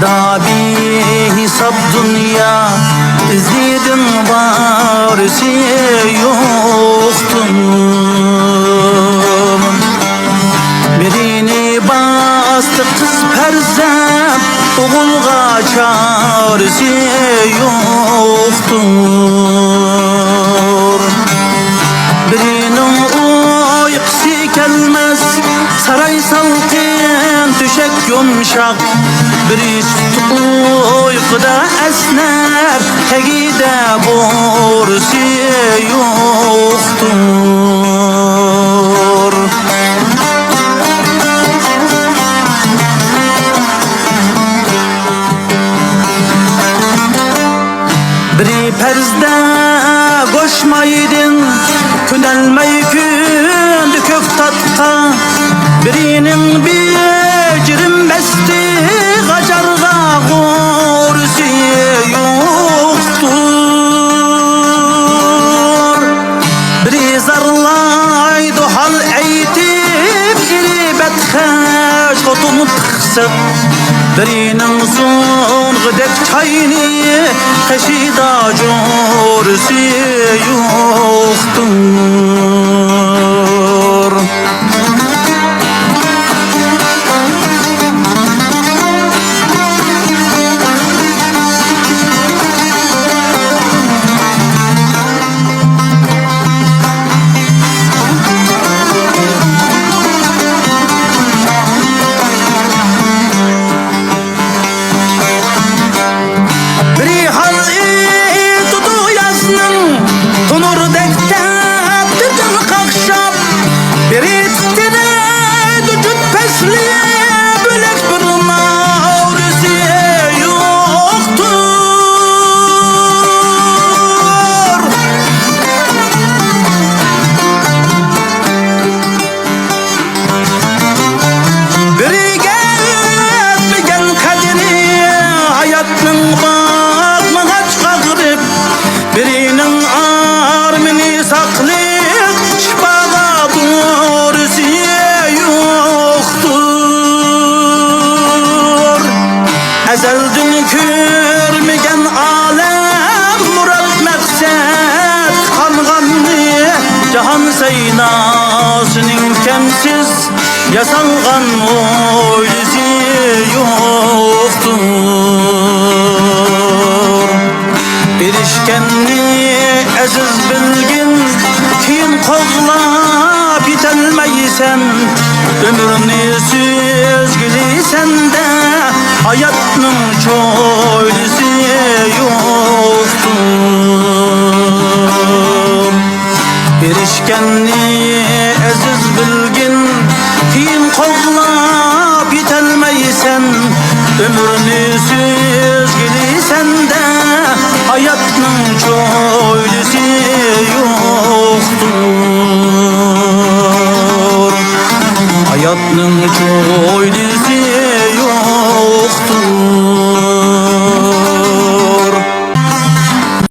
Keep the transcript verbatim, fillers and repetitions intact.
بىھېساب دۇنيا ئىزىدىن بارىسى يوقتۇر. بىرىنى باستى قىز پەرزەنت، ئوغۇلغا چارىسى يوقتۇر. بىرىنىڭ ئۇيقۇسى كەلمەس، ساراي سالقىن، تۆشەك يۇمشاق. بىرى سۇس ئۇيقۇدا ئەسنەر، تېگىدە بورىسى يوقتۇر. بىرى پەرىزدە گۆش مايدىن، كۆنەلمەي كۆندى كۆكتاتقا. بىرىنىڭ بېجىرىم بەستى غاجارغا، غورىسى يوقتۇر. بىرى زارلايدۇ ھال ئېيتىپ، ئېرى بەتخەج خوتۇن پىخسىق. بىرىنىڭ سۇنغۇدەك چاينى قېشىدا جورىسى يوقتۇر. بىرى ھال ئېيتىدۇ يازنىڭ تونۇردەك تەپتىدىن قاقشاپ، بىرى تىترەيدۇ جۇت پەسلى، بۆلەك بىر ناۋرىسى يوقتۇر. بىرىگە يەتمىگەن قەدرى ھاياتنىڭ، باقمىغاچ ئاغرىپ، بىرىنىڭ ئارمىنى ساقلىق، شىپاغا دورىسى يوقتۇر. ئەزەلدىن كۆرمىگەن ئالەم، مۇراد مەقسەت قانغاننى، جاھان سەيناسىنىڭ كەمسىز ياسالغان ھويلىسى يوقتۇر. ئېرىشكەننى ئەزىز بىلگىن، كېيىن قوغلاپ يېتەلمەيسەن. ئۆمۈرنى سۈزگىلى سەندە، ھاياتنىڭ چويلىسى يوقتۇر. ئېرىشكەننى ئەزىز بىلگىن، كېيىن قوغلاپ يېتەلمەيسەن. ئۆمۈرنى سۈزگىلى سەندە، ھاياتنىڭ چويلىسى يوقتۇر. ھاياتنىڭ چويلىسى